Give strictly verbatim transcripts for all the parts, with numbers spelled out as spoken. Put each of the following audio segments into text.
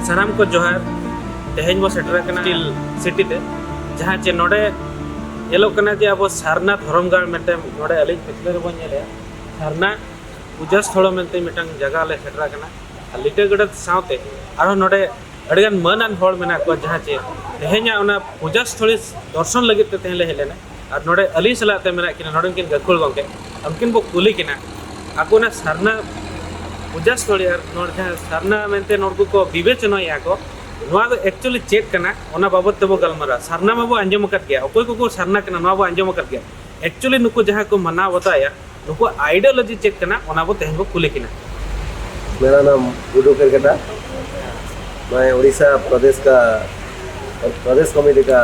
ᱥᱟᱱᱟᱢ ᱠᱚ ᱡᱚᱦᱟᱨ᱾ ᱛᱮᱦᱮᱧ ᱵᱚ ᱥᱮᱴᱮᱨ ᱟᱠᱟᱱᱟ ᱥᱴᱤᱞ ᱥᱤᱴᱤ ᱛᱮ, ᱡᱟᱦᱟᱸ ᱪᱮ ᱱᱚᱰᱮ ᱧᱮᱞᱚᱜ ᱠᱟᱱᱟ ᱡᱮ ᱟᱵᱚ ᱥᱟᱨᱱᱟ ᱫᱷᱚᱨᱚᱢ ᱜᱟᱲ ᱢᱤᱫᱴᱮᱱ ᱱᱚᱰᱮ ᱟᱹᱞᱤᱧ ᱯᱤᱪᱷᱞᱟᱹ ᱨᱮᱵᱚᱱ ᱧᱮᱞᱮᱜᱼᱟ, ᱥᱟᱨᱱᱟ ᱯᱩᱡᱟᱹ ᱥᱛᱷᱚᱞ ᱢᱮᱱᱛᱮ ᱢᱤᱫᱴᱟᱝ ᱡᱟᱭᱜᱟ ᱞᱮ ᱥᱮᱴᱮᱨ ᱟᱠᱟᱱᱟ᱾ ᱟᱨ ᱞᱤᱴᱟᱹ ᱜᱚᱰᱮᱛ ᱥᱟᱶᱛᱮ ᱟᱨᱦᱚᱸ ᱱᱚᱰᱮ ᱟᱹᱰᱤᱜᱟᱱ ᱢᱟᱹᱱᱟᱱ ᱦᱚᱲ ᱢᱮᱱᱟᱜ ᱠᱚᱣᱟ, ᱡᱟᱦᱟᱸ ᱪᱮ ᱛᱮᱦᱮᱧᱟᱜ ᱚᱱᱟ ᱯᱩᱡᱟᱹ ᱥᱛᱷᱚᱞᱤ ᱫᱚᱨᱥᱚᱱ ᱞᱟᱹᱜᱤᱫ ᱛᱮ ᱛᱮᱦᱮᱧ ᱞᱮ ᱦᱮᱡ ᱞᱮᱱᱟ᱾ ᱟᱨ ᱱᱚᱰᱮ ᱟᱹᱞᱤᱧ ᱥᱟᱞᱟᱜ ᱛᱮ ᱢᱮᱱᱟᱜ ᱠᱤᱱᱟ ᱱᱚᱰᱮᱱ ᱠᱤᱱ ᱜᱟᱹᱠᱷᱩᱲ ᱜᱚᱢᱠᱮ, ᱩᱱᱠᱤᱱ ᱵᱚ ᱠᱩᱞᱤ ᱠᱤᱱᱟ ᱟᱠᱚ ᱚᱱᱟ ᱥᱟᱨᱱᱟ ᱯᱩᱡᱟᱹ ᱥᱛᱷᱚᱞᱤ ᱟᱨ ᱱᱚᱰᱮ ᱡᱟᱦᱟᱸ ᱥᱟᱨᱱᱟ ᱢᱮᱱᱛᱮ ᱱᱚᱰᱮ ᱠᱚ ᱵᱤᱵᱮᱪᱚᱱᱟᱭᱮᱫᱼᱟ ᱠᱚ, ᱱᱚᱣᱟ ᱫᱚ ᱮᱠᱪᱩᱭᱮᱞᱤ ᱪᱮᱫ ᱠᱟᱱᱟ, ᱚᱱᱟ ᱵᱟᱵᱚᱫ ᱛᱮᱵᱚ ᱜᱟᱞᱢᱟᱨᱟᱣᱟ᱾ ᱥᱟᱨᱱᱟ ᱢᱟᱵᱚ ᱟᱸᱡᱚᱢ ᱟᱠᱟᱫ ᱜᱮᱭᱟ, ᱚᱠᱚᱭ ᱠᱚᱠᱚ ᱥᱟᱨᱱᱟ ᱠᱟᱱᱟ ᱱᱚᱣᱟ ᱵᱚ ᱟᱸᱡᱚᱢ ᱟᱠᱟᱫ ᱜᱮᱭᱟ, ᱮᱠᱪᱩᱭᱮᱞᱤ ᱱᱩᱠᱩ ᱡᱟᱦᱟᱸ ᱠᱚ ᱢᱟᱱᱟᱣ ᱵᱟᱛᱟᱣᱮᱫᱼᱟ, ᱱᱩᱠᱩ ᱟᱭᱰᱤᱭᱳᱞᱚᱡᱤ ᱪᱮᱫ ᱠᱟᱱᱟ, ᱚᱱᱟ ᱵᱚ ᱛᱮᱦᱮᱧ ᱵᱚ ᱠᱩᱞᱤ ᱠᱤᱱᱟ᱾ मेरा नाम गुड्डू केरकेट्टा। मैं उड़ीसा प्रदेश का, प्रदेश कमेटी का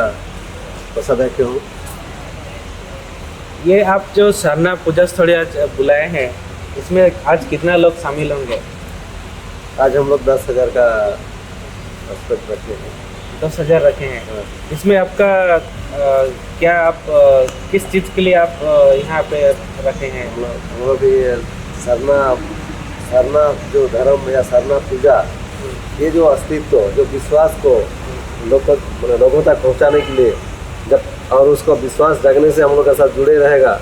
कोषाध्यक्ष हूँ। ये आप जो सरना पूजा स्थली आज बुलाए हैं, इसमें आज कितना लोग शामिल होंगे? आज हम लोग दस हज़ार का एक्सपेक्ट रखे हैं। दस हजार रखे हैं। इसमें आपका अ, क्या आप अ, किस चीज़ के लिए आप अ, यहाँ पे रखे हैं? हम लोग हम लोग ये सरना सरना जो धर्म या सरना पूजा, ये जो अस्तित्व, जो विश्वास को लोग तक, मतलब, लोगों तक पहुंचाने के लिए, जब और उसको विश्वास जगने से हम लोग के साथ जुड़े रहेगा,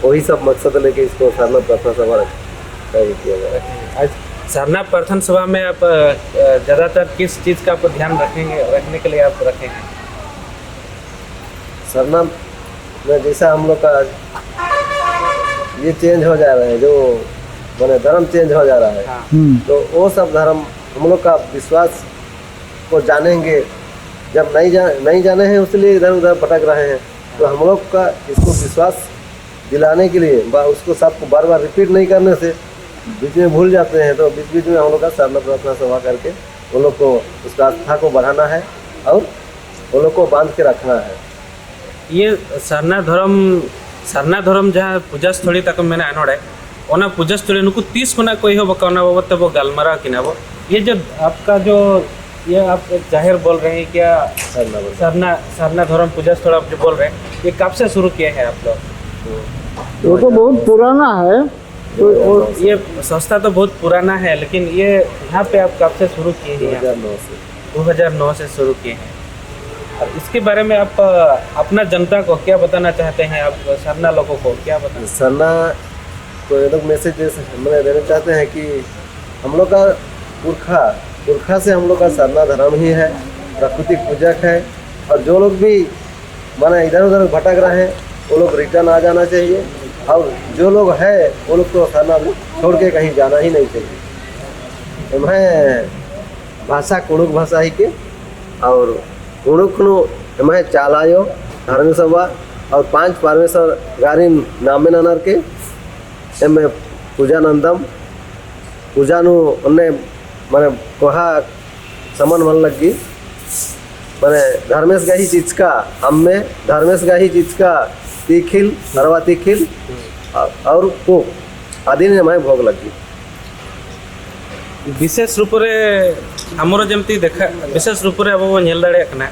वही सब मकसद लेके इसको सरना प्रार्थना सभा तैयार किया गया है। आज सरना प्रार्थना सभा में आप अ, ज़्यादातर किस चीज़ का आप ध्यान रखेंगे, रखने के लिए आप रखेंगे? सरना में जैसा हम लोग का ये चेंज हो जा रहा है, जो, माने, धर्म चेंज हो जा रहा है, हाँ। हम्म। तो वो सब धर्म हम लोग का विश्वास को जानेंगे। जब नहीं जा नहीं जाने हैं, उसलिए इधर उधर भटक रहे हैं। तो हम लोग का इसको विश्वास दिलाने के लिए, बा उसको सबको बार बार रिपीट नहीं करने से बीच में भूल जाते हैं, तो बीच बीच में हम लोग का सरना प्रार्थना सभा करके उन लोग को उसका आस्था को बढ़ाना है और उन लोग को बांध के रखना है। ये सरना धर्म सरना धर्म जहाँ पूजा स्थली तक मैंने अनोड़े, ओना पूजा स्थली नुकु तीस कोना कोई हो बका ओना बाबत वो गलमरा किना वो। ये जो आपका जो ये आप जाहिर बोल रहे हैं क्या? सरना बोल। सरना सरना धर्म पूजा स्थल आप जो बोल रहे हैं, ये कब से शुरू किए हैं आप लोग? वो तो बहुत पुराना है। तो वो ये संस्था तो बहुत पुराना है, लेकिन ये यहाँ पे आप कब से शुरू किए हैं? यहाँ पे? दो हज़ार नौ से। दो हज़ार नौ से शुरू किए हैं। अब इसके बारे में आप अ, अपना जनता को क्या बताना चाहते हैं? आप सरना लोगों को क्या बताना? सरना को ये लोग मैसेज दे मैंने देना चाहते हैं कि हम लोग का पुरखा पुरखा से हम लोग का सरना धर्म ही है, प्राकृतिक पूजक है। और जो लोग भी, माने, इधर उधर भटक रहे हैं, वो लोग रिटर्न आ जाना चाहिए। और जो लोग है, वो लोग को सरना में छोड़ के कहीं जाना ही नहीं चाहिए। मैं भाषा कुड़ुक भाषा ही के और कुड़ुक नु मैं चालायो धर्म सभा और पांच परमेश्वर गारिन नामे ननर के एमे पूजा नंदम। पूजा नु अन्ने, माने, कोहा समन मन लग्गी, माने, धर्मेश गाही चिचका, अम्मे धर्मेश गाही चिचका तीखिल, अरवा तीखिल और को अदिन मैं भोग लग्गी। विशेष रूप रे ᱟᱵᱚ ᱧᱮᱞ ᱫᱟᱲᱮᱭᱟᱜ ᱠᱟᱱᱟ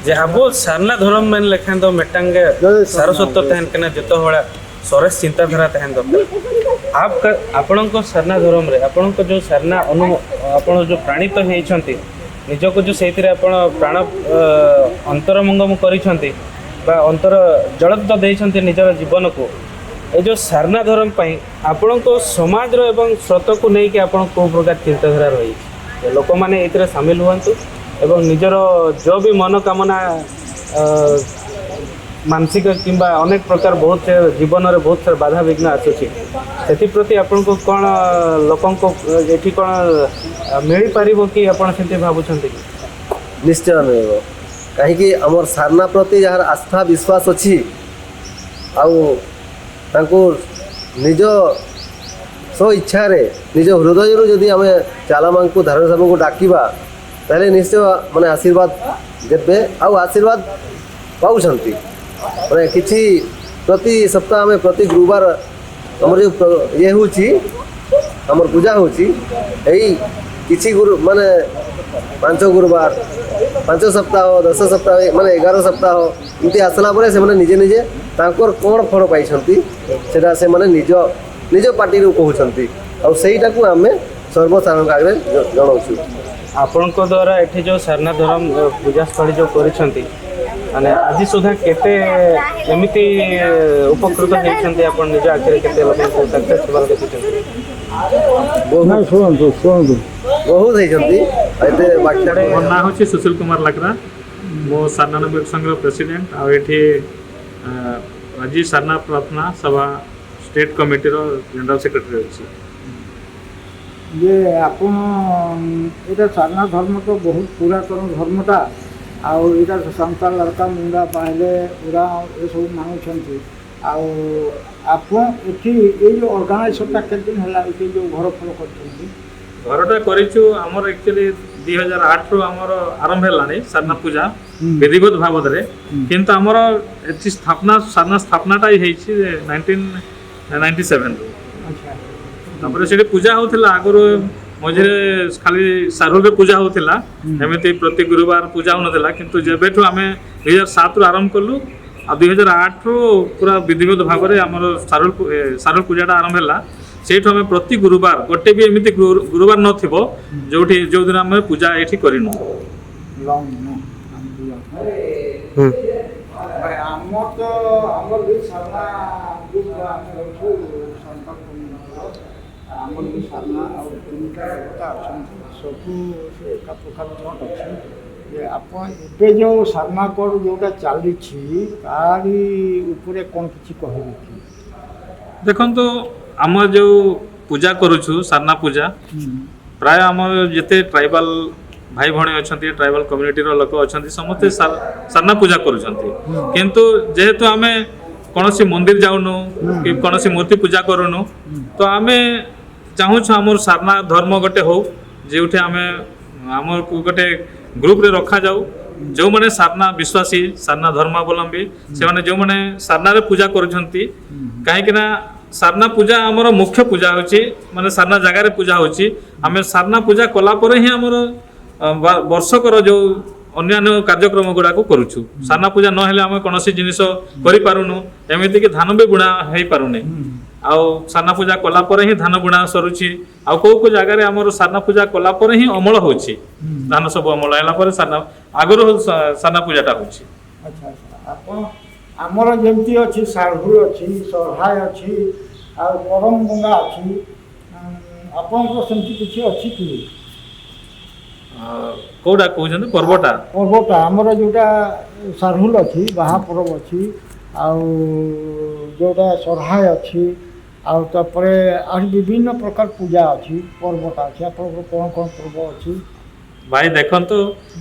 ᱡᱮ ᱟᱵᱚ ᱥᱟᱨᱱᱟ ᱫᱷᱚᱨᱚᱢ ᱢᱮᱱ ᱞᱮᱠᱷᱟᱱ ᱫᱚ ᱢᱤᱫᱴᱟᱝ ᱜᱮ ᱥᱟᱨᱚᱥᱚᱛᱛᱚ ᱛᱟᱦᱮᱱ ᱠᱟᱱᱟ, ᱡᱚᱛᱚ ᱦᱚᱲᱟᱜ ᱥᱚᱨᱮᱥ ᱪᱤᱱᱛᱟᱹ ᱫᱷᱟᱨᱟ ᱛᱟᱦᱮᱱ ᱫᱚᱨᱠᱟᱨ᱾ ଆପ ଆପଣଙ୍କ ସାରନା ଧର୍ମରେ ଆପଣଙ୍କ ଯେଉଁ ସାରନା ଅନୁ ଆପଣ ଯେଉଁ ପ୍ରାଣିତ ହେଇଛନ୍ତି, ନିଜକୁ ଯେଉଁ ସେଇଥିରେ ଆପଣ ପ୍ରାଣ ଅ, ଅନ୍ତରମଙ୍ଗମ କରିଛନ୍ତି ବା ଅନ୍ତର ଜଳତ୍ତ ଦେଇଛନ୍ତି ନିଜର ଜୀବନକୁ, ଏ ଯେଉଁ ସାରନା ଧର୍ମ ପାଇଁ ଆପଣଙ୍କ ସମାଜର ଏବଂ ସ୍ରୋତକୁ ନେଇକି ଆପଣ କେଉଁ ପ୍ରକାର ଚିନ୍ତାଧାରା ରହିଛି? ଲୋକମାନେ ଏଥିରେ ସାମିଲ ହୁଅନ୍ତୁ ଏବଂ ନିଜର ଯେଉଁ ବି ମନକାମନା ଅ, ମାନସିକ କିମ୍ବା ଅନେକ ପ୍ରକାର ବହୁତ ସେ ଜୀବନରେ ବହୁତ ସାରା ବାଧାବିଘ୍ନ ଆସୁଛି, ସେଥିପ୍ରତି ଆପଣଙ୍କୁ କ'ଣ, ଲୋକଙ୍କୁ ଏଠି କ'ଣ ମିଳିପାରିବ କି, ଆପଣ ସେମିତି ଭାବୁଛନ୍ତି କି? ନିଶ୍ଚୟ ମିଳିବ। କାହିଁକି, ଆମର ସାରନା ପ୍ରତି ଯାହାର ଆସ୍ଥା ବିଶ୍ୱାସ ଅଛି, ଆଉ ତାଙ୍କୁ ନିଜ ସ୍ୱ ଇଚ୍ଛାରେ, ନିଜ ହୃଦୟରୁ ଯଦି ଆମେ ଚାଲାମାଙ୍କୁ, ଧାର୍ମିକ ସଭାକୁ ଡାକିବା, ତାହେଲେ ନିଶ୍ଚୟ, ମାନେ, ଆଶୀର୍ବାଦ ଦେବେ, ଆଉ ଆଶୀର୍ବାଦ ପାଉଛନ୍ତି। ମାନେ, କିଛି ପ୍ରତି ସପ୍ତାହ ଆମେ ପ୍ରତି ଗୁରୁବାର ଆମର ଯେଉଁ ପ୍ର- ଇଏ ହେଉଛି, ଆମର ପୂଜା ହେଉଛି, ଏଇ କିଛି ଗୁରୁ, ମାନେ, ପାଞ୍ଚ ଗୁରୁବାର, ପାଞ୍ଚ ସପ୍ତାହ, ଦଶ ସପ୍ତାହ, ମାନେ, ଏଗାର ସପ୍ତାହ, ଏମିତି ଆସିଲା ପରେ ସେମାନେ ନିଜେ ନିଜେ ତାଙ୍କର କ'ଣ ଫଳ ପାଇଛନ୍ତି, ସେଟା ସେମାନେ ନିଜ ନିଜ ପାଟିରୁ କହୁଛନ୍ତି। ଆଉ ସେଇଟାକୁ ଆମେ ସର୍ବସାଧାରଣଙ୍କ ଆଗରେ ଜ- ଜଣାଉଛୁ। ଆପଣଙ୍କ ଦ୍ୱାରା ଏଠି ଯେଉଁ ସାରନା ଧରମ ଅ, ପୂଜାସ୍ଥଳୀ ଯେଉଁ କରିଛନ୍ତି, ମାନେ, ଆଜି ସୁଦ୍ଧା କେତେ ଏମିତି ଅ, ଉପକୃତ ହେଇଛନ୍ତି, ଆପଣ ନିଜ ଆଖିରେ କେତେ ଲୋକଙ୍କୁ ସକ୍ସେସ୍ ହେବାର ଦେଖିଛନ୍ତି? ବହୁତ ନାଇଁ, ଶୁଣନ୍ତୁ, ଶୁଣନ୍ତୁ। ବହୁତ ହେଇଛନ୍ତି। ଏତେ ବାଖ୍ୟା ମୋ ନାଁ ହେଉଛି ସୁଶୀଲ କୁମାର ଲାକ୍ରା। ମୁଁ ସାରନା ନବୀନ ସଂଘର ପ୍ରେସିଡେଣ୍ଟ, ଆଉ ଏଠି ଅ, ଆଜି ସାରନା ପ୍ରାର୍ଥନା ସଭା ଷ୍ଟେଟ୍ କମିଟିର ଜେନେରାଲ ସେକ୍ରେଟାରୀ ଅଛି। ଯେ ଆପଣ ଏଇଟା ସାରନା ଧର୍ମ ତ ବହୁତ ପୁରାତନ ଧର୍ମଟା। ଆଉ ଏଇଟା ସାନ୍ତା, ଲରକା, ମୁଣ୍ଡା, ପାହେଲେ, ଉରାଁ ଏସବୁ ମାନୁଛନ୍ତି। ଆଉ ଆପଣ ଏଠି ଏଇ ଯେଉଁ ଅର୍ଗାନାଇଜେସନଟା କେତେ ଦିନ ହେଲା, ଏଠି ଯେଉଁ ଘର ଫର କରିଛନ୍ତି? ଘରଟା କରିଛୁ ଆମର ଆକ୍ଚୁଆଲି ଦୁଇ ହଜାର ଆଠରୁ ଆମର ଆରମ୍ଭ ହେଲାଣି ସାରନା ପୂଜା ବିଧିବଦ୍ଧ ଭାବରେ। କିନ୍ତୁ ଆମର ଏଠି ସ୍ଥାପନା, ସାରନା ସ୍ଥାପନାଟା ହିଁ ହେଇଛି ନାଇନଟିନ୍ ନାଇଣ୍ଟି ସେଭେନରୁ। ଆଚ୍ଛା। ତାପରେ ସେଠି ପୂଜା ହଉଥିଲା ଆଗରୁ, ମଝିରେ ଖାଲି ସାରୁଲରେ ପୂଜା ହଉଥିଲା। ହୁଁ। ଏମିତି ପ୍ରତି ଗୁରୁବାର ପୂଜା ହଉନଥିଲା, କିନ୍ତୁ ଯେବେଠୁ ଆମେ ଦୁଇ ହଜାର ସାତରୁ ଆରମ୍ଭ କଲୁ, ଆଉ ଦୁଇ ହଜାର ଆଠରୁ ପୁରା ବିଧିବଦ୍ଧ ଭାବରେ ଆମର ସାରୁଲ ପୁ-, ଏ, ସାରୁଲ ପୂଜାଟା ଆରମ୍ଭ ହେଲା। ସେଇଠୁ ଆମେ ପ୍ରତି ଗୁରୁବାର, ଗୋଟେ ବି ଏମିତି ଗୁରୁ-, ଗୁରୁବାର ନଥିବ, ହୁଁ। ଯୋଉଠି, ଯୋଉଦିନ ଆମେ ପୂଜା ଏଇଠି କରିନୁ। ଲଙ୍ଗ ନୁହଁ, ଆମେ ଦି ଜଣ। ହୁଁ। ଭାଇ, ଆମର ତ, ଆମର ବି ସାରନା ଗ୍ରୁପ, ଆମେ ରହୁଛୁ ସାରନା କମ୍ୟୁନିଟିର। ଆମର ବି ସାରନା ଆଉ ତିନିଟା ଦେବତା ଅଛନ୍ତି, ସବୁ ସେ ଏକା ପ୍ରକାର ମଠ ଅଛି। ଯେ ଆପଣ ଏବେ ଯେଉଁ ସାରନା କୋଡ୍ ଯେଉଁଟା ଚାଲିଛି, ତାରି ଉପରେ କ'ଣ କିଛି କହିବେ କି? ଦେଖନ୍ତୁ, ଆମେ ଯେଉଁ ପୂଜା କରୁଛୁ, ସାରନା ପୂଜା, ହୁଁ। ପ୍ରାୟ ଆମର ଯେତେ ଟ୍ରାଇବାଲ ଭାଇ ଭଉଣୀ ଅଛନ୍ତି, ଟ୍ରାଇବାଲ କମ୍ୟୁନିଟିର ଲୋକ ଅଛନ୍ତି, ସମସ୍ତେ ସାର-, ସାରନା ପୂଜା କରୁଛନ୍ତି। ହୁଁ। କିନ୍ତୁ ଯେହେତୁ ଆମେ କୌଣସି ମନ୍ଦିର ଯାଉନୁ, ହୁଁ। କି କୌଣସି ମୂର୍ତ୍ତି ପୂଜା କରୁନୁ, ହୁଁ। ତ ଆମେ ଚାହୁଁଛୁ ଆମର ସାରନା ଧର୍ମ ଗୋଟେ ହଉ, ଯେଉଁଠି ଆମେ ଆମକୁ ଗୋଟେ ଗ୍ରୁପରେ ରଖାଯାଉ। ଯେଉଁମାନେ ସାରନା ବିଶ୍ୱାସୀ, ସାରନା ଧର୍ମାବଲମ୍ବୀ, ହୁଁ। ସେମାନେ ଯେଉଁମାନେ ସାରନାରେ ପୂଜା କରୁଛନ୍ତି, ହୁଁ। କାହିଁକିନା ସାରନା ପୂଜା ଆମର ମୁଖ୍ୟ ପୂଜା ହେଉଛି, ମାନେ ସାରନା ଜାଗାରେ ପୂଜା ହେଉଛି। ଆମେ ସାରନା ପୂଜା କଲା ପରେ ହିଁ ଆମର, ଅ, ବା-, ବର୍ଷକର ଯେଉଁ ଅନ୍ୟାନ୍ୟ କାର୍ଯ୍ୟକ୍ରମ ଗୁଡ଼ାକୁ କରୁଛୁ। ହୁଁ। ସାରନା ପୂଜା ନହେଲେ ଆମେ କୌଣସି ଜିନିଷ କରିପାରୁନୁ, ଏମିତିକି ଧାନ ବି ବୁଣା ହେଇପାରୁନି। ହୁଁ। ଆଉ ସାରନା ପୂଜା କଲା ପରେ ହିଁ ଧାନ ବୁଣା ସରୁଛି। ଆଉ କୋଉ କୋଉ ଜାଗାରେ ଆମର ସାରନା ପୂଜା କଲା ପରେ ହିଁ ଅମଳ ହେଉଛି। ହୁଁ। ଧାନ ସବୁ ଅମଳ ହେଲା ପରେ ସାରନା, ଆଗରୁ ସ-, ସାରନା ପୂଜାଟା ହେଉଛି। ଆଚ୍ଛା, ଆଚ୍ଛା। ଆପଣ, ଆମର ଯେମିତି ଅଛି, ସାରୁଲ ଅଛି, ସହରାଇ ଅଛି, ଆଉ କରମ ବଙ୍ଗା ଅଛି, ଉଁ, ଆପଣଙ୍କର ସେମିତି କିଛି ଅଛି କି? ଅ, କୋଉଟା କହୁଛନ୍ତି? ପର୍ବଟା? ପର୍ବଟା, ଆମର ଯେଉଁଟା ସାରୁଲ ଅଛି, ବାହା ପର୍ବ ଅଛି, ଆଉ ଯେଉଁଟା ସହରାଇ ଅଛି, ଆଉ ତାପରେ ଆହୁରି ବିଭିନ୍ନ ପ୍ରକାର ପୂଜା ଅଛି, ପର୍ବଟା ଅଛି। ଆପଣଙ୍କର କ'ଣ କ'ଣ ପର୍ବ ଅଛି? ଭାଇ ଦେଖନ୍ତୁ,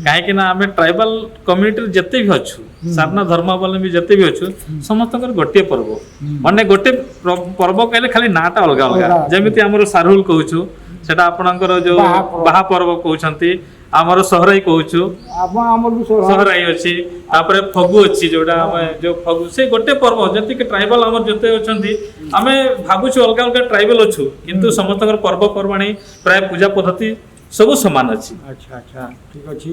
କାହିଁକି ନା ଆମେ ଟ୍ରାଇବାଲ କମ୍ୟୁନିଟିରେ ଯେତେ ବି ଅଛୁ, ହୁଁ। ସାରନା ଧର୍ମାବଲମ୍ବୀ ଯେତେ ବି ଅଛୁ, ହୁଁ। ସମସ୍ତଙ୍କର ଗୋଟିଏ ପର୍ବ। ହୁଁ। ମାନେ ଗୋଟେ ପ୍ର-, ପର୍ବ କହିଲେ ଖାଲି ନାଁଟା ଅଲଗା ଅଲଗା। ଅଲଗା। ଯେମିତି ଆମର ସାରୁଲ କହୁଛୁ, ସେଟା ଆପଣଙ୍କର ଯୋଉ ବାହା ପର୍ବ। ବାହା ପର୍ବ କହୁଛନ୍ତି, ଆମର ସହରାଇ କହୁଛୁ, ଆପଣ ଆମର ବି ସହରାଇ। ସହରାଇ ଅଛି, ତାପରେ ଫଗୁ ଅଛି, ଯୋଉଟା ହଁ। ଆମେ ଯୋଉ ଫଗୁ, ସେ ଗୋଟେ ପର୍ବ। ଯେତିକି ଟ୍ରାଇବାଲ ଆମର ଯେତେ ଅଛନ୍ତି, ଆମେ ଭାବୁଛୁ ଅଲଗା ଅଲଗା ଟ୍ରାଇବାଲ ଅଛୁ, କିନ୍ତୁ ହୁଁ। ସମସ୍ତଙ୍କର ପର୍ବପର୍ବାଣି, ପ୍ରାୟ ପୂଜା ପଦ୍ଧତି ସବୁ ସମାନ ଅଛି। ଆଚ୍ଛା, ଆଚ୍ଛା, ଠିକ୍ ଅଛି।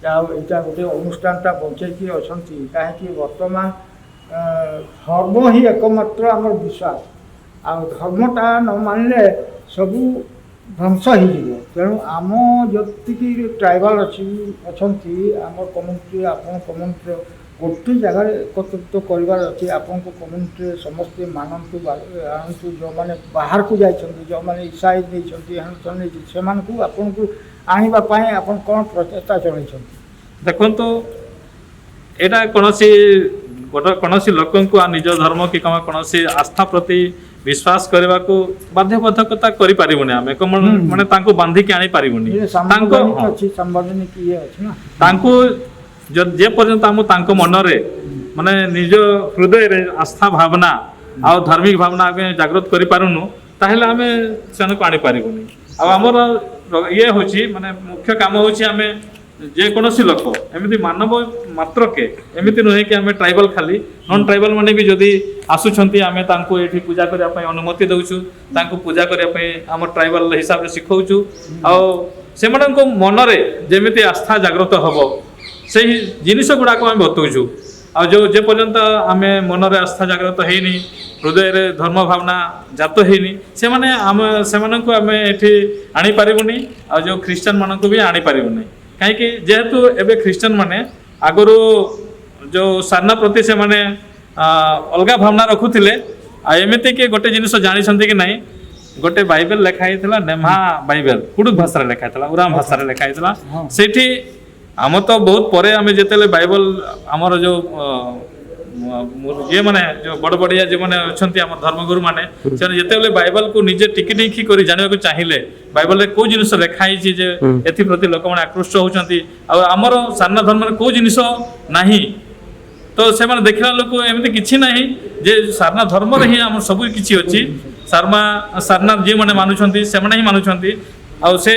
ଯାହା ହଉ, ଏଇଟା ଗୋଟେ ଅନୁଷ୍ଠାନଟା ବଞ୍ଚେଇକି ଅଛନ୍ତି। କାହିଁକି ବର୍ତ୍ତମାନ, ଅ, ଧର୍ମ ହିଁ ଏକମାତ୍ର ଆମର ବିଶ୍ୱାସ। ଆଉ ଧର୍ମଟା ନ ମାନିଲେ ସବୁ ଧ୍ୱଂସ ହେଇଯିବ। ତେଣୁ ଆମ ଯେତିକି ଟ୍ରାଇବାଲ ଅଛି, ଅଛନ୍ତି, ଆମ କମ୍ୟୁନିଟି, ଆପଣ କମ୍ୟୁନିଟିର ଗୋଟେ ଜାଗାରେ ଏକତ୍ରିତ କରିବାର ଅଛି। ଆପଣଙ୍କ କମ୍ୟୁନିଟିରେ ସମସ୍ତେ ମାନନ୍ତୁ, ବା-, ଆଣନ୍ତୁ। ଯେଉଁମାନେ ବାହାରକୁ ଯାଇଛନ୍ତି, ଯେଉଁମାନେ ଇସାଇ ନେଇଛନ୍ତି, ହ୍ୟାଣ୍ଡସନ୍ ନେଇଛନ୍ତି, ସେମାନଙ୍କୁ ଆପଣଙ୍କୁ ଆଣିବା ପାଇଁ ଆପଣ କ'ଣ ପ୍ରଚେଷ୍ଟା ଚଳେଇଛନ୍ତି? ଦେଖନ୍ତୁ, ଏଇଟା କୌଣସି ଗୋଟେ, କୌଣସି ଲୋକଙ୍କୁ ଆ ନିଜ ଧର୍ମ କି କଣ, କୌଣସି ଆସ୍ଥା ପ୍ରତି ବିଶ୍ୱାସ କରିବାକୁ ବାଧ୍ୟବାଧକତା କରିପାରିବୁନି ଆମେ। ଏକ ମନ-, ହୁଁ। ମାନେ ତାଙ୍କୁ ବାନ୍ଧିକି ଆଣିପାରିବୁନି। ଇଏ ତାଙ୍କ, ସାମ୍ବିଧାନିକ ହଁ। ଅଛି, ସାମ୍ବିଧାନିକ ଇଏ ଅଛି ନା। ତାଙ୍କୁ ଯ-, ଯେ ପର୍ଯ୍ୟନ୍ତ ଆମ ତାଙ୍କ ମନରେ, ମାନେ ନିଜ ହୃଦୟରେ ଆସ୍ଥା ଭାବନା ଆଉ ଧାର୍ମିକ ଭାବନା ଆମେ ଜାଗ୍ରତ କରିପାରୁନୁ, ତାହେଲେ ଆମେ ସେମାନଙ୍କୁ ଆଣିପାରିବୁନି। ଆଉ ଆମର ଇଏ ହଉଛି, ମାନେ ମୁଖ୍ୟ କାମ ହଉଛି ଆମେ ଯେକୌଣସି ଲୋକ, ଏମିତି ମାନବ ମାତ୍ରକେ, ଏମିତି ନୁହେଁ କି ଆମେ ଟ୍ରାଇବାଲ ଖାଲି, ନନ୍ ଟ୍ରାଇବାଲ ମାନେ ବି ଯଦି ଆସୁଛନ୍ତି, ଆମେ ତାଙ୍କୁ ଏଇଠି ପୂଜା କରିବା ପାଇଁ ଅନୁମତି ଦେଉଛୁ, ତାଙ୍କୁ ପୂଜା କରିବା ପାଇଁ ଆମ ଟ୍ରାଇବାଲ ହିସାବରେ ଶିଖଉଛୁ। ଆଉ ସେମାନଙ୍କ ମନରେ ଯେମିତି ଆସ୍ଥା ଜାଗ୍ରତ ହବ, ସେହି ଜିନିଷ ଗୁଡ଼ାକ ଆମେ ବତଉଛୁ। ଆଉ ଯେଉଁ, ଯେ ପର୍ଯ୍ୟନ୍ତ ଆମେ ମନରେ ଆସ୍ଥା ଜାଗ୍ରତ ହେଇନି, ହୃଦୟରେ ଧର୍ମ ଭାବନା ଜାତ ହେଇନି, ସେମାନେ, ଆମେ, ସେମାନଙ୍କୁ ଆମେ ଏଠି ଆଣିପାରିବୁନି, ଆଉ ଯେଉଁ ଖ୍ରୀଷ୍ଟିଆନ ମାନଙ୍କୁ ବି ଆଣିପାରିବୁନି। କାହିଁକି? ଯେହେତୁ ଏବେ ଖ୍ରୀଷ୍ଟିଆନ ମାନେ ଆଗରୁ ଯେଉଁ ସାରନା ପ୍ରତି ସେମାନେ, ଆ, ଅଲଗା ଭାବନା ରଖୁଥିଲେ। ଆଉ ଏମିତି କି ଗୋଟେ ଜିନିଷ ଜାଣିଛନ୍ତି କି ନାହିଁ, ଗୋଟେ ବାଇବେଲ ଲେଖା ହେଇଥିଲା, ନେମ୍ହା ବାଇବେଲ, କୁଡ଼ୁଖ ଭାଷାରେ ଲେଖା ହେଇଥିଲା, ଉରାମ ଭାଷାରେ ଲେଖା ହେଇଥିଲା। ହଁ। ସେଇଠି ଆମ ତ ବହୁତ ପରେ, ଆମେ ଯେତେବେଳେ ବାଇବଲ, ଆମର ଯୋଉ, ଅ, ମ-, ମ-, ଇଏ ମାନେ ଯୋଉ ବଡ ବଡିଆ ଯୋଉମାନେ ଅଛନ୍ତି, ଆମ ଧର୍ମଗୁରୁ ମାନେ, ସେମାନେ ଯେତେବେଳେ ବାଇବଲକୁ ନିଜେ ଟିକି ନିଖି କରି ଜାଣିବାକୁ ଚାହିଁଲେ, ବାଇବଲରେ କୋଉ ଜିନିଷ ଲେଖା ହେଇଛି ଯେ ଏଥିପ୍ରତି ଲୋକମାନେ ଆକୃଷ୍ଟ ହଉଛନ୍ତି, ଆଉ ଆମର ସାରନା ଧର୍ମରେ କୋଉ ଜିନିଷ ନାହିଁ, ତ ସେମାନେ ଦେଖିଲା ବେଳକୁ ଏମିତି କିଛି ନାହିଁ ଯେ ସାରନା ଧର୍ମରେ ହିଁ ଆମର ସବୁ କିଛି ଅଛି। ସାରମା ସାରନା ଯେଉଁମାନେ ମାନୁଛନ୍ତି, ସେମାନେ ହିଁ ମାନୁଛନ୍ତି। ଆଉ ସେ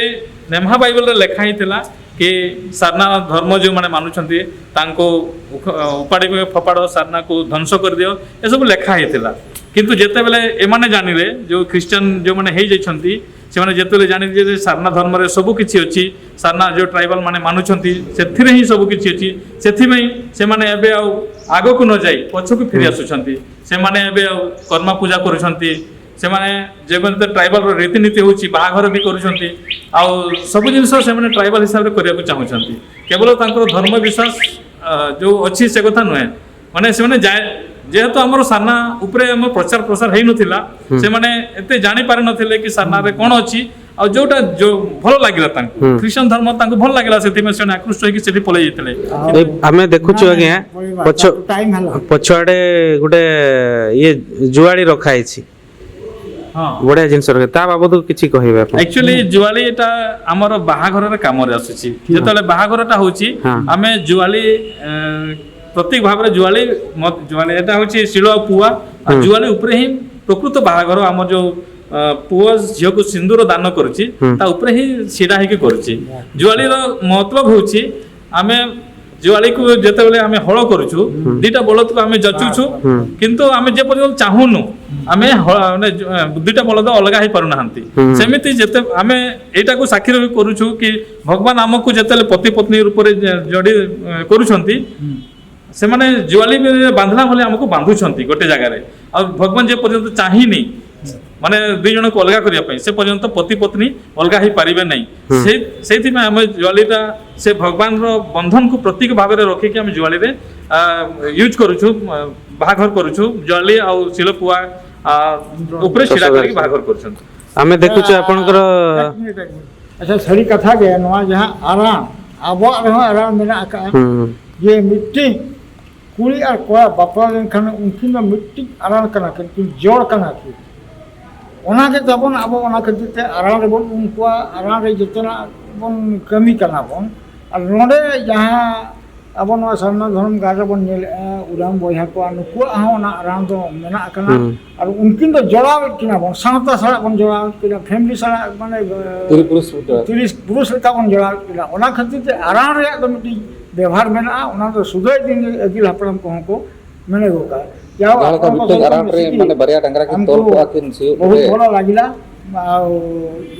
ନେମ୍ହା ବାଇବଲରେ ଲେଖା ହେଇଥିଲା କି ସାରନା ଧର୍ମ ଯେଉଁମାନେ ମାନୁଛନ୍ତି, ତାଙ୍କୁ ଉଖ-, ଉପାଡ଼ି ଫୋପାଡ଼, ସାରନାକୁ ଧ୍ୱଂସ କରିଦିଅ, ଏସବୁ ଲେଖା ହେଇଥିଲା। କିନ୍ତୁ ଯେତେବେଳେ ଏମାନେ ଜାଣିଲେ, ଯେଉଁ ଖ୍ରୀଷ୍ଟିଆନ ଯେଉଁମାନେ ହେଇଯାଇଛନ୍ତି, ସେମାନେ ଯେତେବେଳେ ଜାଣିଲେ ଯେ ସାରନା ଧର୍ମରେ ସବୁ କିଛି ଅଛି, ସାରନା ଯେଉଁ ଟ୍ରାଇବାଲ ମାନେ ମାନୁଛନ୍ତି, ସେଥିରେ ହିଁ ସବୁ କିଛି ଅଛି। ସେଥିପାଇଁ ସେମାନେ ଏବେ ଆଉ ଆଗକୁ ନ ଯାଇ ପଛକୁ ଫେରି ଆସୁଛନ୍ତି। ସେମାନେ ଏବେ ଆଉ କର୍ମା ପୂଜା କରୁଛନ୍ତି। ସେମାନେ ଯେମିତି ଟ୍ରାଇବାଲର ରୀତିନୀତି ହେଉଛି, ବାହାଘର ବି କରୁଛନ୍ତି। ଆଉ ସବୁ ଜିନିଷ ସେମାନେ ଟ୍ରାଇବାଲ ହିସାବରେ କରିବାକୁ ଚାହୁଁଛନ୍ତି। କେବଳ ତାଙ୍କର ଧର୍ମ ବିଶ୍ୱାସ, ଅ, ଯେଉଁ ଅଛି, ସେ କଥା ନୁହେଁ। ମାନେ ସେମାନେ ଯାଏ, ଯେହେତୁ ଆମର ସାରନା ଉପରେ ଆମର ପ୍ରଚାର ପ୍ରସାର ହେଇନଥିଲା, ସେମାନେ ଏତେ ଜାଣିପାରିନଥିଲେ କି ସାରନାରେ କ'ଣ ଅଛି। ଆଉ ଯେଉଁଟା ଯେଉଁ ଭଲ ଲାଗିଲା ତାଙ୍କୁ, ଖ୍ରୀଷ୍ଟିଆନ ଧର୍ମ ତାଙ୍କୁ ଭଲ ଲାଗିଲା, ସେଥିପାଇଁ ସେମାନେ ଆକୃଷ୍ଟ ହେଇକି ସେଠି ପଳେଇ ଯାଇଥିଲେ। ଏ, ଆମେ ଦେଖୁଛୁ ନା, ଆଜ୍ଞା, ପଳେଇବା। ପଛ, ଟାଇମ୍ ହେଲା। ପଛଆଡ଼େ ଗୋଟେ ଇଏ ଜୁଆଳି ରଖା ହେଇଛି। ହଁ। ବଢ଼ିଆ ଜିନିଷ ରଖେ, ତା ବାବଦକୁ କିଛି କହିବେ ଆପଣ? ଆକ୍ଚୁଆଲି ଜୁଆଳି ଏଟା ଆମର ବାହାଘରରେ କାମରେ ଆସୁଛି। ଯେତେବେଳେ ବାହାଘରଟା ହଉଛି, ଆମେ ଜୁଆଳି, ଏ, ପ୍ରତୀକ ଭାବରେ ଜୁଆଳି, ମ-, ଜୁଆଳି ଏଟା ହଉଛି ଶିଳ ଆଉ ପୁଆ। ଆଉ ଜୁଆଳି ଉପରେ ହିଁ ପ୍ରକୃତ ବାହାଘର, ଆମର ଯୋଉ, ଅ, ପୁଅ ଝିଅକୁ ସିନ୍ଦୁର ଦାନ କରୁଛି, ତା ଉପରେ ହିଁ ଛିଡ଼ା ହେଇକି କରୁଛି। ଜୁଆଳିର ମତଲବ ହଉଛି, ଆମେ ଜୁଆଳିକୁ ଯେତେବେଳେ ଆମେ ହଳ କରୁଛୁ, ଦିଟା ବଳଦକୁ ଆମେ ଜଚୁଛୁ, କିନ୍ତୁ ଆମେ ଯେ ପର୍ଯ୍ୟନ୍ତ ଚାହୁଁନୁ, ଆମେ ହ-, ମାନେ ଜ-, ଦିଟା ବଳଦ ଅଲଗା ହେଇପାରୁନାହାନ୍ତି। ସେମିତି ଯେତେ ଆମେ ଏଇଟାକୁ ସାକ୍ଷୀ ରଖି କରୁଛୁ କି ଭଗବାନ ଆମକୁ ଯେତେବେଳେ ପତି ପତ୍ନୀ ରୂପରେ ଜ-, ଯୋଡ଼ି, ଏ, କରୁଛନ୍ତି, ସେମାନେ ଜୁଆଳି ବି ବାନ୍ଧିଲା ଭଳି ଆମକୁ ବାନ୍ଧୁଛନ୍ତି ଗୋଟେ ଜାଗାରେ। ଆଉ ଭଗବାନ ଯେ ପର୍ଯ୍ୟନ୍ତ ଚାହିଁନି, ମାନେ, ଦୁଇ ଜଣକୁ ଅଲଗା କରିବା ପାଇଁ, ସେ ପର୍ଯ୍ୟନ୍ତ ପତି ପତ୍ନୀ ଅଲଗା ହେଇପାରିବେ ନାହିଁ। ସେଇ, ସେଇଥିପାଇଁ ଆମେ ଜୁଆଳିଟା ସେ ଭଗବାନର ବନ୍ଧନକୁ ପ୍ରତୀକ ଭାବରେ ରଖିକି ଆମେ ଜୁଆଳିରେ, ଆ, ୟୁଜ୍ କରୁଛୁ, ଆ, ବାହାଘର କରୁଛୁ। ଜୁଆଳି ଆଉ ଶିଳପୁଆ, ଆ, ଉପରେ ଛିଡ଼ା କରିକି ବାହାଘର କରୁଛନ୍ତି। ଆମେ ଦେଖୁଛୁ ଆପଣଙ୍କର। ᱮᱠ ᱢᱤᱱᱤᱴ, ᱮᱠ ᱢᱤᱱᱤᱴ᱾ ᱟᱪᱪᱷᱟ, ᱥᱟᱹᱨᱤ ᱠᱟᱛᱷᱟ ᱜᱮ, ᱱᱚᱣᱟ ᱡᱟᱦᱟᱸ ᱟᱨᱟᱬ, ᱟᱵᱚᱣᱟᱜ ᱨᱮᱦᱚᱸ ᱟᱨᱟᱬ ᱢᱮᱱᱟᱜ ᱟᱠᱟᱫᱼᱟ᱾ ᱦᱩᱸ᱾ ᱡᱮ ᱢᱤᱫᱴᱤᱡ ᱠᱩᱲᱤ ᱟᱨ ᱠᱚᱲᱟ ᱵᱟᱯᱞᱟ ᱞᱮᱱᱠᱷᱟᱱ ᱩᱱᱠᱤᱱ ᱫᱚ ᱢᱤᱫᱴᱤᱡ ᱟᱨᱟᱬ ᱠᱟᱱᱟ ᱠᱤᱱ, ᱩᱱᱠᱤᱱ ᱡᱚᱲ ᱠᱟᱱᱟ ᱠᱤᱱ᱾ ᱚᱱᱟ ᱜᱮ ᱛᱟᱵᱚᱱ, ᱟᱵᱚ ᱚᱱᱟ ᱠᱷᱟᱹᱛᱤᱨ ᱛᱮ ᱟᱨᱟᱬ ᱨᱮᱵᱚᱱ ᱩᱢ ᱠᱚᱣᱟ, ᱟᱨᱟᱬ ᱨᱮ ᱡᱚᱛᱚᱱᱟᱜ ᱵᱚᱱ ᱠᱟᱹᱢᱤ ᱠᱟᱱᱟ ᱵᱚᱱ᱾ ᱟᱨ ᱱᱚᱰᱮ ᱡᱟᱦᱟᱸ ᱟᱵᱚ ᱱᱚᱣᱟ ᱥᱟᱨᱱᱟ ᱫᱷᱚᱨᱚᱢ ᱜᱟᱲ ᱨᱮᱵᱚᱱ ᱧᱮᱞᱮᱫᱼᱟ, ᱩᱨᱟᱢ ᱵᱚᱭᱦᱟ ᱠᱚᱣᱟᱜ, ᱱᱩᱠᱩᱣᱟᱜ ᱦᱚᱸ ᱚᱱᱟ ᱟᱨᱟᱬ ᱫᱚ ᱢᱮᱱᱟᱜ ᱠᱟᱱᱟ᱾ ᱦᱩᱸ᱾ ᱟᱨ ᱩᱱᱠᱤᱱ ᱫᱚ ᱡᱚᱲᱟᱣᱮᱫ ᱠᱤᱱᱟ ᱵᱚᱱ, ᱥᱟᱶᱛᱟ ᱥᱟᱞᱟᱜ ᱵᱚᱱ ᱡᱚᱲᱟᱣᱮᱫ ᱠᱤᱱᱟ, ᱯᱷᱮᱢᱤᱞᱤ ᱥᱟᱞᱟᱜ, ᱢᱟᱱᱮ, ᱛᱤᱨᱤ ᱯᱩᱨᱩᱥ ᱞᱮᱠᱟ᱾ ᱛᱤᱨᱤ ᱯᱩᱨᱩᱥ ᱞᱮᱠᱟ ᱵᱚᱱ ᱡᱚᱲᱟᱣᱮᱫ ᱠᱤᱱᱟ᱾ ᱚᱱᱟ ᱠᱷᱟᱹᱛᱤᱨ ᱛᱮ ᱟᱨᱟᱬ ᱨᱮᱭᱟᱜ ᱫᱚ ᱢᱤᱫᱴᱤᱡ ᱵᱮᱵᱷᱟᱨ ᱢᱮᱱᱟᱜᱼᱟ, ᱚᱱᱟ ᱫᱚ ᱥᱩᱫᱟᱹᱭ ᱫᱤᱱ ᱜᱮ ᱟᱹᱜᱤᱞ ᱦᱟᱯᱲᱟᱢ ᱠᱚᱦᱚᱸ ᱠᱚ ᱢᱮᱱ ᱜᱚᱜ ᱠᱟᱜᱼᱟ᱾ ᱡᱟᱦᱟᱸ ᱡᱟᱦᱟᱸ ᱞᱮᱠᱟ ᱟᱯᱱᱟᱨ ᱢᱤᱫᱴᱟᱝ ᱠᱚ ᱟᱨᱟᱬ ᱨᱮ ᱥᱤᱠᱷᱤ ᱢᱟᱱᱮ ᱵᱟᱨᱭᱟ ᱰᱟᱝᱨᱟ ᱠᱤᱱ ᱟᱢᱠᱩ ᱛᱚᱞ ᱠᱚᱜᱼᱟ, ᱠᱤᱱ ᱥᱤᱭᱳᱜ ᱵᱚᱦᱩᱛ ᱨᱮ᱾ ᱵᱷᱚᱞ ᱞᱟᱜᱤᱞᱟ, ᱟᱨ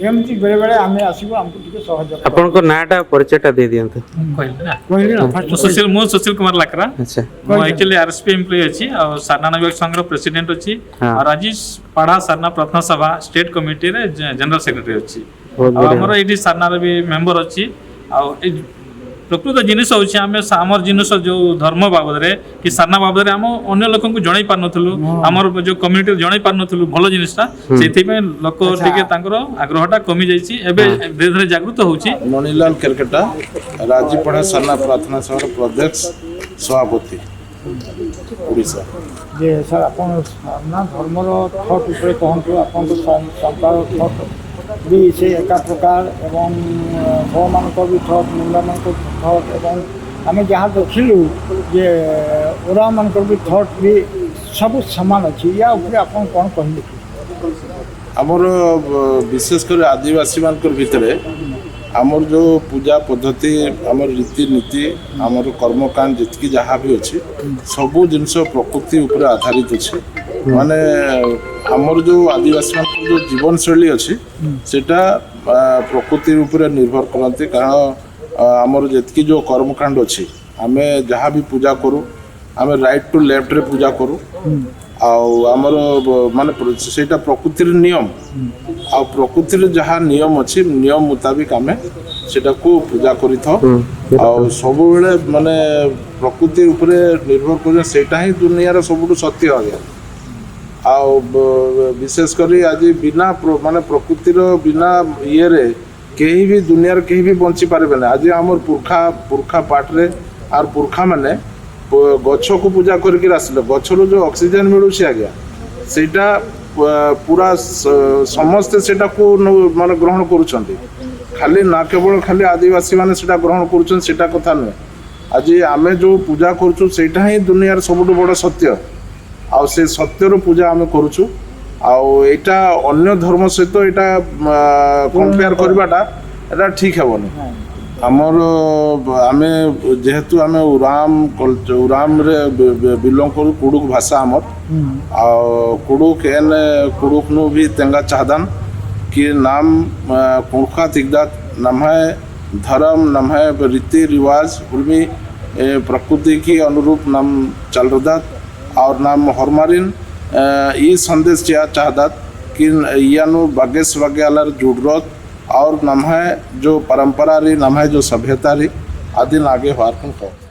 ᱮᱢᱛᱤ ᱵᱮᱲᱮ ᱵᱮᱲᱮ ᱟᱢᱮ ᱟᱥᱤᱵᱟ, ᱟᱢᱠᱩ ᱴᱷᱤᱠ ᱥᱚᱦᱚᱡ। ଆପଣଙ୍କ ନାଁଟା, ପରିଚୟଟା ଦେଇ ଦିଅନ୍ତୁ। କହିଲି ନା। କହିଲି ନା, ଫାଷ୍ଟ ମୁଁ ସୁଶୀଲ, ମୁଁ ସୁଶୀଲ କୁମାର ଲାକ୍ରା। ଆଚ୍ଛା। ମୁଁ କହିଲି। ଆକ୍ଚୁଆଲି ଆରଏସପି ଏମ୍ପ୍ଲୟ ଅଛି, ଆଉ ସାରନା ବିଭାଗ ସଂଘର ପ୍ରେସିଡେଣ୍ଟ ଅଛି। ହଁ। ଆଉ ଆଜି ପାଢ଼ା ସାରନା ପ୍ରାର୍ଥନା ସଭା ଷ୍ଟେଟ୍ କମିଟିରେ ଜେ-, ଜେନେରାଲ ସେକ୍ରେଟାରୀ ଅଛି। ବହୁତ ଆଉ ବଢ଼ିଆ। ଆମର ଏଇଠି ସାରନାର ବି ମେମ୍ବର ଅଛି। ଆଉ ଏଇ ପ୍ରକୃତ ଜିନିଷ ହଉଛି, ଆମେ ସା-, ଆମର ଜିନିଷ ଯୋଉ ଧର୍ମ ବାବଦରେ କି ସାରନା ବାବଦରେ ଆମ ଅନ୍ୟ ଲୋକଙ୍କୁ ଜଣେଇ ପାରୁନଥିଲୁ, ହଁ। ଆମର ଯୋଉ କମ୍ୟୁନିଟିରେ ଜଣେଇ ପାରୁନଥିଲୁ ଭଲ ଜିନିଷଟା। ହୁଁ। ସେଇଥିପାଇଁ ଲୋକ ଆଚ୍ଛା। ଟିକେ ତାଙ୍କର ଆଗ୍ରହଟା କମି ଯାଇଛି। ଏବେ ହଁ। ଧୀରେ ଧୀରେ ଜାଗୃତ ହଉଛି। ମଣିଲାଲ କେରକେଟା, ରାଜୀବପଡ଼ା ସାରନା ପ୍ରାର୍ଥନା ସଭାର ପ୍ରଦେଶ ସଭାପତି, ଓଡ଼ିଶା। ଯେ ସାର୍, ଆପଣ ସାରନା ଧର୍ମର ଥଟ୍ ଉପରେ କହନ୍ତୁ, ଆପଣଙ୍କ ସଂ-, ସଂସ୍କାର ଥଟ୍ ବି ସେ ଏକା ପ୍ରକାର ଏବଂ, ଅ, ପୁଅମାନଙ୍କ ବି ଥଟ୍, ମୁଣ୍ଡାମାନଙ୍କ ଥଟ୍ ଏବଂ ଆମେ ଯାହା ଦେଖିଲୁ ଯେ ଓରାମାନଙ୍କର ବି ଥଟ୍ ବି ସବୁ ସମାନ ଅଛି। ୟା ଉପରେ ଆପଣ କ'ଣ କହିବେ କି? ଆମର, ବ-, ବିଶେଷ କରି ଆଦିବାସୀମାନଙ୍କର ଭିତରେ ଆମର ଯୋଉ ପୂଜା ପଦ୍ଧତି, ଆମର ରୀତିନୀତି, ଆମର କର୍ମକାଣ୍ଡ ଯେତିକି ଯାହା ବି ଅଛି, ସବୁ ଜିନିଷ ପ୍ରକୃତି ଉପରେ ଆଧାରିତ ଅଛି। ମାନେ ଆମର ଯୋଉ ଆଦିବାସୀମାନଙ୍କର ଯୋଉ ଜୀବନଶୈଳୀ ଅଛି, ସେଟା, ଆ, ପ୍ରକୃତି ଉପରେ ନିର୍ଭର କରନ୍ତି। କାରଣ, ଆ, ଆମର ଯେତିକି ଯୋଉ କର୍ମକାଣ୍ଡ ଅଛି, ଆମେ ଯାହା ବି ପୂଜା କରୁ, ଆମେ ରାଇଟ୍ ଟୁ ଲେଫ୍ଟରେ ପୂଜା କରୁ। ଆଉ ଆମର ବ-, ମାନେ ପ୍ର-, ସେଇଟା ପ୍ରକୃତିର ନିୟମ। ଆଉ ପ୍ରକୃତିର ଯାହା ନିୟମ ଅଛି, ନିୟମ ମୁତାବିକ ଆମେ ସେଟାକୁ ପୂଜା କରିଥାଉ। ହୁଁ। ଆଉ ସବୁବେଳେ ମାନେ ପ୍ରକୃତି ଉପରେ ନିର୍ଭର କରିବା, ସେଇଟା ହିଁ ଦୁନିଆର ସବୁଠୁ ସତ୍ୟ ଆଜ୍ଞା। ଆଉ ବ-, ବିଶେଷ କରି ଆଜି ବିନା ପ୍ର-, ମାନେ ପ୍ରକୃତିର ବିନା ଇଏରେ କେହି ବି, ଦୁନିଆରେ କେହି ବି ବଞ୍ଚି ପାରିବେ ନାହିଁ। ଆଜି ଆମର ପୁରଖା, ପୁରଖା ପାଠରେ ଆର୍ ପୁରଖାମାନେ ଗଛକୁ ପୂଜା କରିକି ଆସିଲେ, ଗଛରୁ ଯୋଉ ଅକ୍ସିଜେନ ମିଳୁଛି ଆଜ୍ଞା, ସେଇଟା ଅ, ପୁରା ସ- ସମସ୍ତେ ସେଇଟାକୁ ନଉ- ମାନେ ଗ୍ରହଣ କରୁଛନ୍ତି। ଖାଲି ନା, କେବଳ ଖାଲି ଆଦିବାସୀମାନେ ସେଇଟା ଗ୍ରହଣ କରୁଛନ୍ତି, ସେଇଟା କଥା ନୁହେଁ। ଆଜି ଆମେ ଯୋଉ ପୂଜା କରୁଛୁ, ସେଇଟା ହିଁ ଦୁନିଆର ସବୁଠୁ ବଡ଼ ସତ୍ୟ। ଆଉ ସେ ସତ୍ୟର ପୂଜା ଆମେ କରୁଛୁ। ଆଉ ଏଇଟା ଅନ୍ୟ ଧର୍ମ ସହିତ ଏଇଟା କମ୍ପେୟାର କରିବାଟା, ଏଇଟା ଠିକ୍ ହେବନି। ଆମର, ଆମେ, ଯେହେତୁ ଆମେ ଉରାମ କଲଚ- ଉରାମରେ ବେ- ବେ- ବିଲଙ୍ଗ କରୁ, କୁଡ଼ୁଖ ଭାଷା ଆମର। ଆଉ କୁଡ଼ୁଖ ଏନ୍ କୁଡ଼ୁଖ ନୁ ବି ତେଙ୍ଗା ଚାହାଦାନ କି ନାମ, ଆ, କୁଡ଼ୁଖା ତିଗଦାତ ନମ୍ହାଏ ଧରମ, ନମ୍ହାଏ ରୀତି ରିୱାଜ, ଉର୍ମି, ଏ, ପ୍ରକୃତି କି ଅନୁରୂପ ନାମ ଚାଲରଦାତ। ଆଉ ନାମ ହରମାରିନ, ଏ, ଇ ସନ୍ଦେଶ ଚିଆ ଚାହାଦାତ କି ଇୟାନୁ ବାଗେଶ ବାଗେ ଆଲାର ଜୁଡ଼ରତ। और नम्है जो परंपरा रही, नम्है जो सभ्यता रही, आदिन आगे हवार कन कहो।